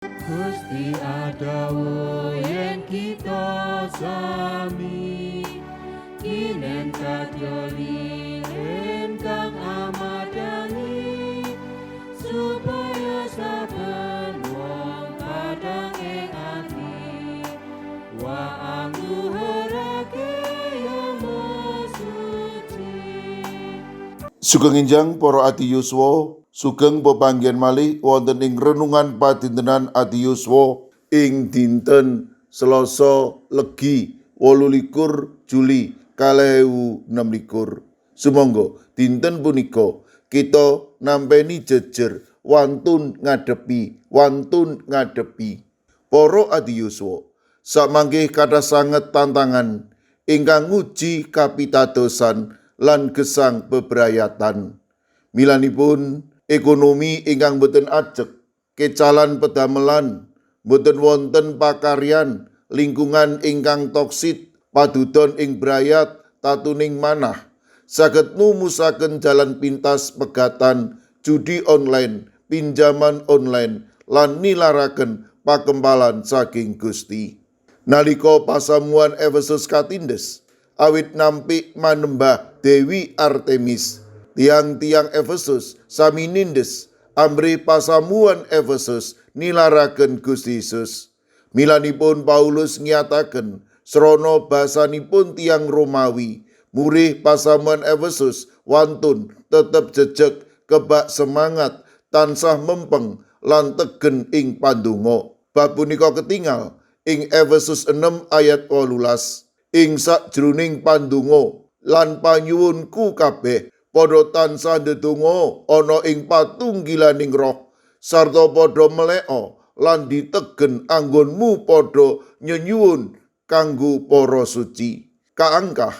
Gusti adhawuh yen kita sami kinen kadya lilin kang amadhangi supaya saben wong padhang ing ati wa angluhurake yama suci. Sugeng enjang, para adi yuswa, sugeng pepanggihan malih wonten ing renungan padintenan adi yuswa ing dinten Selasa Legi, 28 Juli 2026. Sumangga dinten punika kita nampeni jejer wantun ngadepi, wantun ngadepi. Para adi yuswa, samangke kathah sanget tantangan ingkang nguji kapitadosan lan gesang bebrayatan. Milanipun ekonomi ingkang boten ajeg, kecalan pedamelan, boten wonten pakaryan, lingkungan ingkang toksik, padudon ing brayat, tatuning manah, saged numusaken jalan pintas pegatan, judi online, pinjaman online, lan nilaraken pakempalan saking Gusti. Nalika pasamuan Efesus katindes, awit nampik manembah Dewi Artemis, tiang-tiang Efesus sami nindes amrih pasamuan Efesus nilaraken Gusti Yesus. Milanipun Paulus ngiyataken srana basanipun tiang Romawi, murih pasamuan Efesus wantun tetep jejeg, kebak semangat, tansah mempeng lan tegen ing pandonga. Bab punika ketingal ing Efesus 6 ayat 18. Ing sakjroning pandonga lan panyuwunku kabeh padha tansah ndedonga ana ing patunggilaning Roh sarta padha meleka lan ditegen anggonmu padha nyenyuwun kanggo para suci. Kaangkah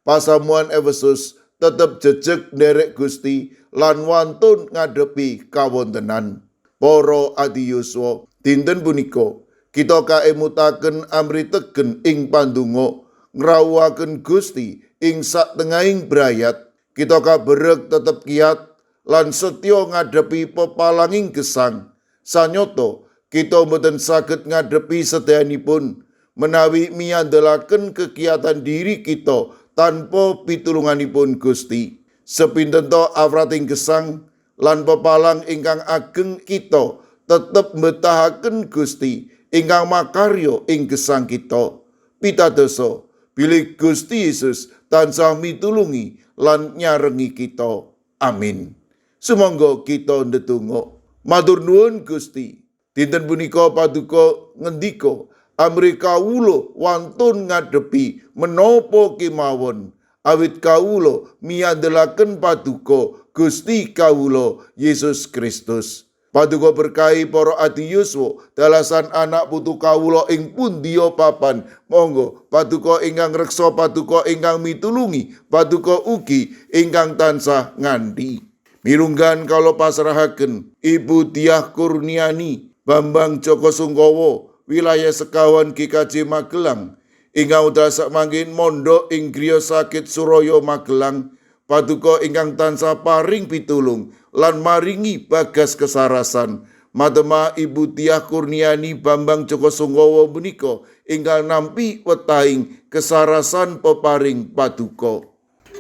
pasamuan Efesus tetep jejeg nderek Gusti lan wantun ngadepi kawontenan. Para adi yuswa, dinten punika kita kaemutaken amrih tegen ing pandonga, ngrawuhaken Gusti ing satengahing brayat. Kita kaberek tetep kiat lan setya ngadepi pepalanging gesang. Sanyata kita mboten saged ngadepi sedayanipun menawi miyandelaken kegiatan diri kita tanpa pitulunganipun Gusti. Sepinten to awrating gesang lan pepalang ingkang ageng, kita tetep mbetahaken Gusti ingkang makarya ing gesang kita. Pitadosa bilih Gusti Yesus tansah mitulungi lan nyarengi kita. Amin. Sumangga kita ndedonga. Matur nuwun, Gusti. Dinten punika paduka ngendika amrih kawula wantun ngadepi menapa kemawon awit kawula miyandelaken paduka Gusti kawula Yesus Kristus. Paduka berkahi para adi yuswa dalasan anak putu kawula ing pundiya papan. Monggo paduka ingkang reksa, paduka ingkang mitulungi, paduka ugi ingkang tansah nganti. Mirunggan kawula pasrahaken Ibu Diah Kurniani, Bambang Joko Sungkowo, wilayah sekawan GKJ Magelang, ingkang wekdal sakmangkin mondok ing griya sakit Suroyo, Magelang. Paduka ingkang tansah paring pitulung lan maringi bagas kesarasan. Matema Ibu Diah Kurniani Bambang Joko Sungkowo punika ingkang nampi wetahing kesarasan peparing paduka.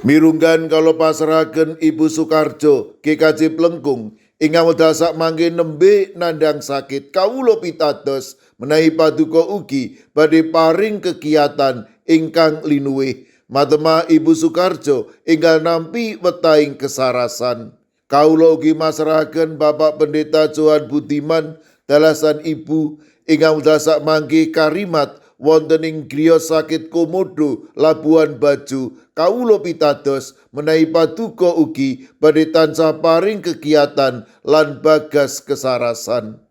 Mirunggan kawula pasrahaken Ibu Sukarjo, GKJ Plengkung, ingkang wekdal sakmangke nembe nandang sakit. Kawula pitados menawi paduka ugi badhe paring kegiatan ingkang linuwih. Matema Ibu Sukarjo ingkang nampi wetahing kesarasan. Kawula ugi masrahaken Bapak Pendeta Johan Budiman dalasan Ibu ingkang wekdal sakmangke karimat wonten ing griya sakit Komodo, Labuan Bajo. Kawula pitados menawi paduka ugi badhe tansah paring kegiatan lan bagas kesarasan.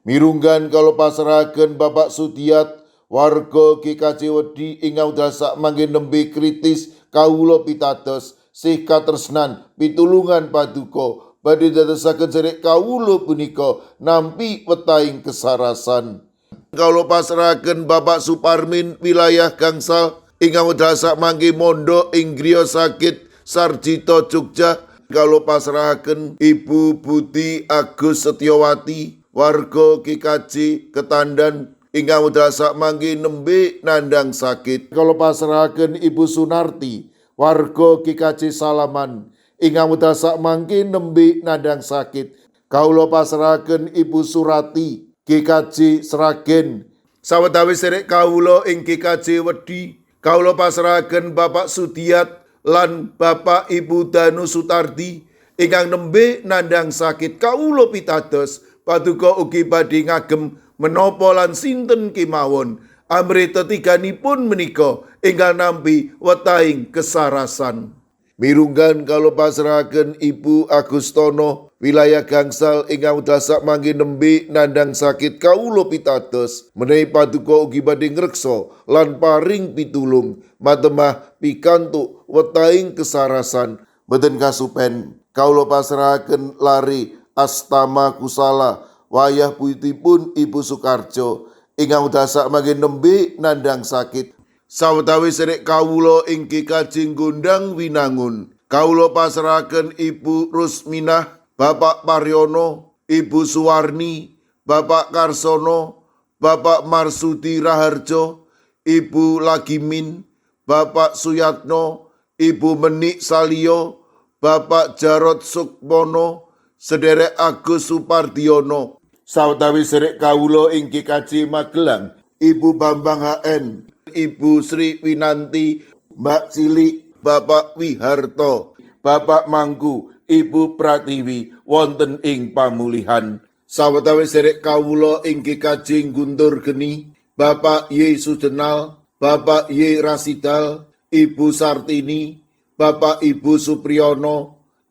Mirunggan kawula pasrahaken Bapak Sudiat, warga GKJ Wedi, ingkang wekdal sakmangke nembe kritis. Kawula pitados sih katresnan pitulungan paduka badhe dadosaken sedherek kawula punika nampi wetahing kesarasan. Kawula pasrahaken Bapak Suparmin, wilayah Gangsal, ingkang wekdal sakmangke mondok ing griya sakit Sarjito, Jogja. Kawula pasrahaken Ibu Budi Agus Setiawati, warga GKJ Ketandan ingkang wekdal sakmangke nembe nandhang sakit. Kawula pasrahaken Ibu Sunarti, warga GKJ Salaman ingkang wekdal sakmangke nembe nandhang sakit. Kawula pasrahaken Ibu Surati, GKJ Sragen. Sawetawis serek kawula ing GKJ Wedi, kawula pasrahaken Bapak Sudiat lan Bapak Ibu Danu Sutardi ingkang nembe nandhang sakit. Kawula pitados paduka ugi badhe ngagem menapa lan sinten kemawon amrih tetiganipun menika enggal nampi wetahing kesarasan. Mirunggan kawula pasrahaken Ibu Agustono, wilayah Gangsal ingkang wekdal sakmangke nembe nandhang sakit. Kawula pitados menawi paduka ugi badhe ngreksa lan paring pitulung matemah pikantuk wetahing kesarasan. Boten kasupen kawula pasrahaken lari Astama Kusala, wayah putipun Ibu Sukarjo ingkang wekdal sakmangke nembe nandhang sakit. Sawetawis serek kawula ing GKJ Gondang Winangun, kawula pasrahaken Ibu Rusminah, Bapak Paryono, Ibu Suwarni, Bapak Karsono, Bapak Marsudi Raharjo, Ibu Lagimin, Bapak Suyatno, Ibu Menik Salio, Bapak Jarod Sukmono, Sederek Agus Supardiono. Sawetawis serek kawula ing GKJ Magelang, Ibu Bambang HN, Ibu Sri Winanti, Mbak Cilik, Bapak Wiharto, Bapak Mangku, Ibu Pratiwi wonten ing pamulihan. Sawetawis serek kawula ing GKJ Guntur Geni, Bapak Y Sujenal, Bapak Y Rasidal, Ibu Sartini, Bapak Ibu Supriyono,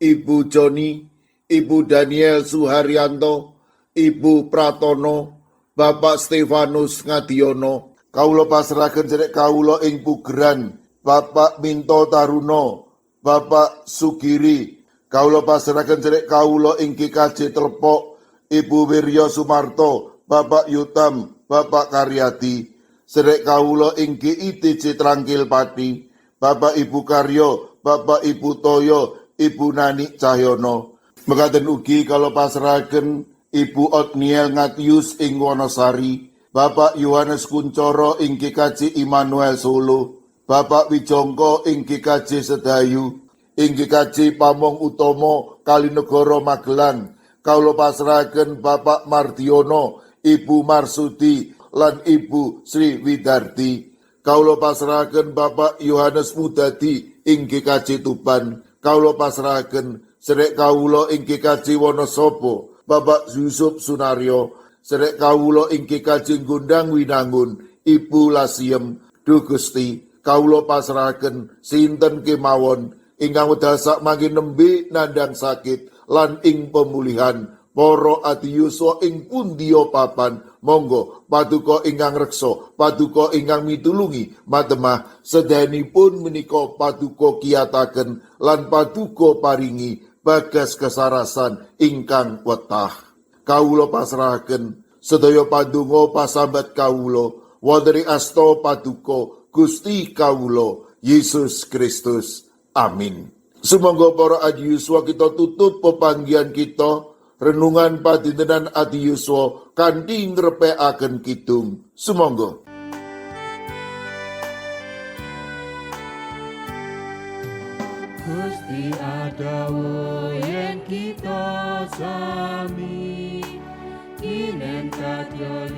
Ibu Joni, Ibu Daniel Suharyanto, Ibu Pratono, Bapak Stefanus Ngadiono. Kawula pasrahaken serek kawula ing Pugeran, Bapak Minto Taruno, Bapak Sugiri. Kawula pasrahaken serek kawula ing GKJ Telepok, Ibu Wirya Sumarto, Bapak Yutam, Bapak Karyadi. Serek kawula ing GITC Trangkil Pati, Bapak Ibu Karyo, Bapak Ibu Toyo, Ibu Nani Cahyono. Mekaten ugi kawula pasrahaken Ibu Otniel Ngatius ing Wonosari, Bapak Yohanes Kuncoro ing GKJ Immanuel Solo, Bapak Wijongko ing GKJ Sedayu, ing GKJ Pamong Utomo Kalinegoro Magelang. Kawula pasrahaken Bapak Mardiono, Ibu Marsudi lan Ibu Sri Widarti. Kawula pasrahaken Bapak Yohanes Mudadi ing GKJ Tuban. Kawula pasrahaken serek kawula ing GKJ Wonosobo, Bapak Yusuf Sunaryo. Serek kawula ing GKJ Gondang Winangun, Ibu Lasiem. Duh Gusti, kawula pasrahaken sinten kemawon ingkang wekdal sakmangke nembe nandhang sakit lan ing pemulihan. Para adiyuswa ing pundiya papan, monggo paduka ingkang reksa, paduka ingkang mitulungi matemah sedayanipun menika paduka kiyataken lan paduka paringi bagas kesarasan ingkang wetah. Kawula pasrahaken sedaya pandonga pasambat kawula wonten ing asta paduka Gusti kawula Yesus Kristus. Amin. Sumangga para adiyuswa kita tutup pepanggihan kita renungan padintenan adiyuswa kanthi ngrepekaken kidung. Sumangga. Gusti adawuh yen kita sami kinen kadya.